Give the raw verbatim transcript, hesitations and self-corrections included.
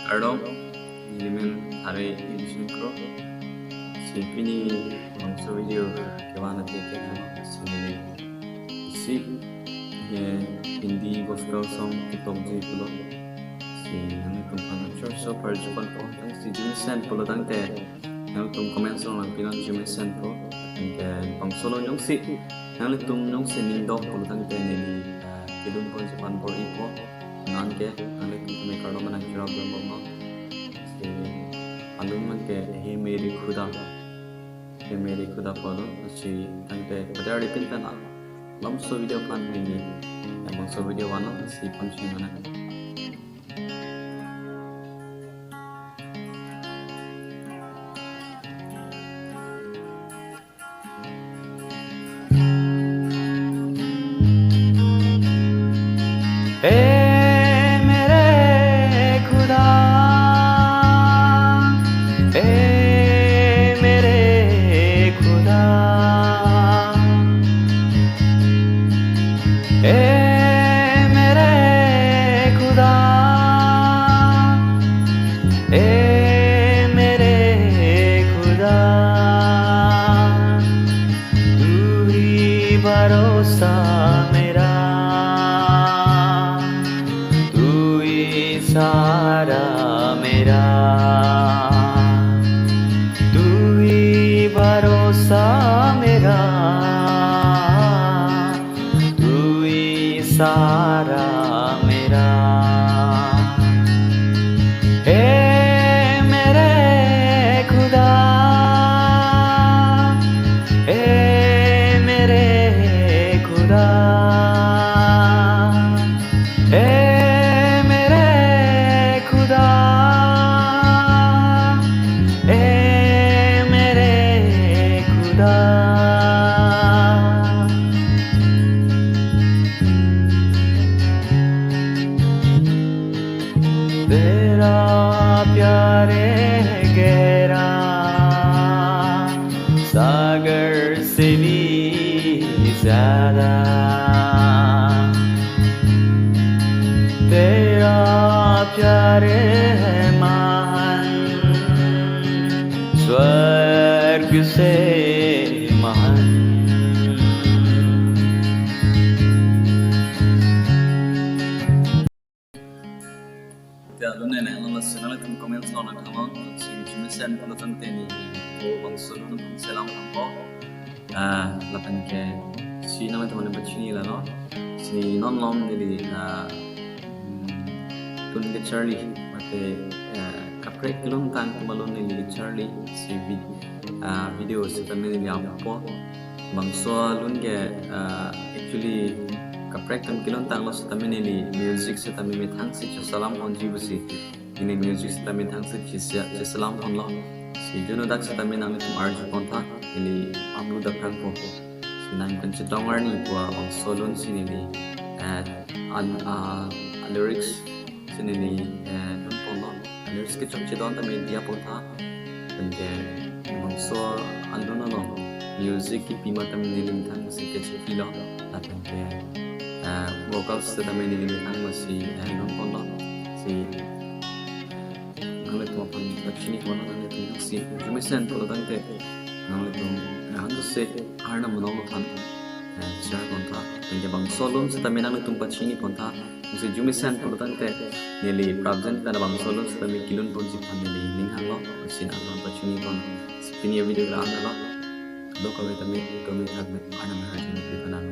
Kardom, nelimen Thare Ibising Kro. Si pini bangso video kevan athe ke ano si neli isi ye Hindi gospel song kitokji pulo. Si nanglitum aphan church so par jupan ko, si jumesen pulo tangte nanglitum comments along nangpinon, jumesen po. Anke bangso along jongsi nanglitum jongsi ning dok pulo tangte neli, ah, kedun pon jupan po ipo. Anke nanglitum me kardom nangchirap dun bom. Si alun abang ke Hey Mere Khuda, Hey Mere Khuda pulo. Si tangte pada ripin pen a bangso video aphan neli, ya bangso video vano si pon si mana. ए मेरे खुदा, ए मेरे खुदा, ए मेरे खुदा, ए मेरे खुदा, तू ही भरोसा मेरा, तू ही सहारा मेरा, तू ही भरोसा मेरा, तू ही सहारा मेरा। हे मेरे खुदा, हे मेरे खुदा, हे मेरे खुदा, हे मेरे खुदा। तेरा प्यार है गहरा, सागर से भी ज्यादा। तेरा प्यार है महान, स्वर्ग से महान। Te alun ne ne alun lasi nanglitum comments along nangthan non. Si jumesen pulo tangte neli ko bangso alun selam ko. Ah, lapen ke si nanglitum aphan pachini lalo. Si non along neli, ah, hmm, tun kecharli mate, ah, kaprek kelun tang atum alun neli charli si vid-, ah, video setame neli ampo. Bangso alun ke, ah, actually kaprek atum kelun tanglo setame neli music setame methang si cheselam ponji pusi, neli music setame methang si chese-, cheselam ponlo. Si junu dak setame nanglitum arju pontha, neli amlu dak rang po. Si nangkan chetong arni pu abangso alun si neli, eh, an, ah, lyrics si neli, eh, dun ponlo. Lyrics kechokche don tame diya pontha. Lapen ke bangso alun along music kipi ma tame neli methang si kechepilo. Lapen ke, eh, vocals setame neli methang si, eh, dun ponlo. Si nanglitum aphan pachini ponlo, nanglitum si jumesen pulo tangte nanglitum, eh, han se Arnam along than, eh, share pontha. Lapen ke bangso alun setame nanglitum pachini pontha. Si jumesen pulo tangte neli prapjin pen bangso alun setame kelun ponji aphan neli ning hanglo. Si nanglitum pachini pon. Si pini video la-an lo. Dokave tame, tame thakme, Arnam arjuni kripanan.